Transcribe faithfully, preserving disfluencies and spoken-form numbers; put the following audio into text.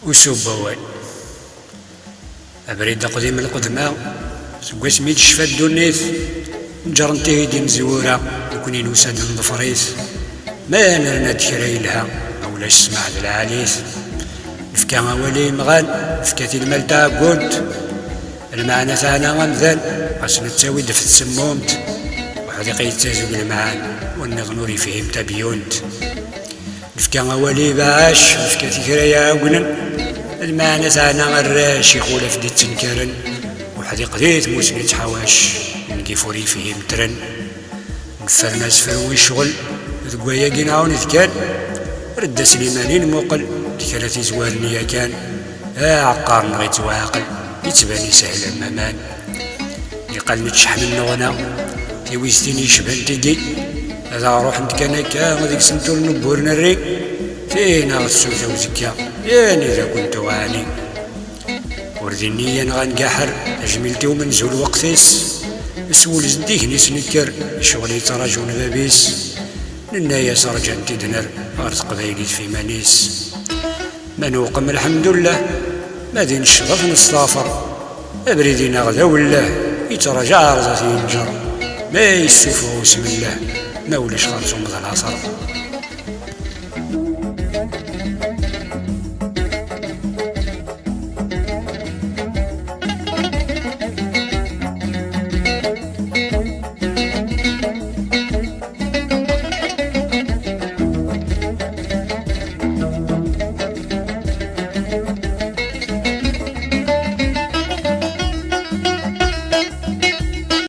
Usu n wawal. Abrid aqdim lqedma, seg wasmi i d-tecfa ddunit, neǧǧrent-iyi-d imezwura, nekni nusa-d neḍfer-it. Ma nerna-d kra yelha, ma ulac ssmaḥ d lɛali-t. Nefka awal i yimɣan, nefka-t i lmal taɛeggunt. Lmeɛna teɛna amdan, ɣas nettawi-d ɣef tsemmumt. Uḥdiq yettazug lemɛan, wanniḍen ur yefhim tabyunt. Nefka awal i ibeɛɛac, nefka-t i kra iɛegnen. Lmeɛna teɛna arrac, ixulaf d-ittenkaren. Uḥdiq di tmusni ttḥawac, ungif ur yefhim tren. Nefren asefru i ccɣel, deg wayagi nɛawen-d kan. Redd-as liman i nmuqel, d kra tizwar-nni yakan. Aɛeqqar-nneɣ ittwaɛqel, yettban isehel am waman. Iqal nettceḥnen nneɣna, tiwiztin yecban tigi, ad aɣ-ruḥent kan akka, deg-sent ur newwur nerri, tin aɣ-tessuta uzekka, yani d akent-uɣani. Ur d nniya neɣ angaḥer, tajmilt i umenzu lweqt-is, s wul zeddigen isnekker, ccɣel yettraǧun bab-is, nenna-yas rǧan-t-id ner ɣer teqbaylit f iman-is. Ma newqem lḥemdullah, ma din ccḍef nestafer. Abrid-ineɣ d awellah, yettraǧa ar zdat yenǧer. Ma yessufeɣ usmellah, ma ulac xersum d laṣer.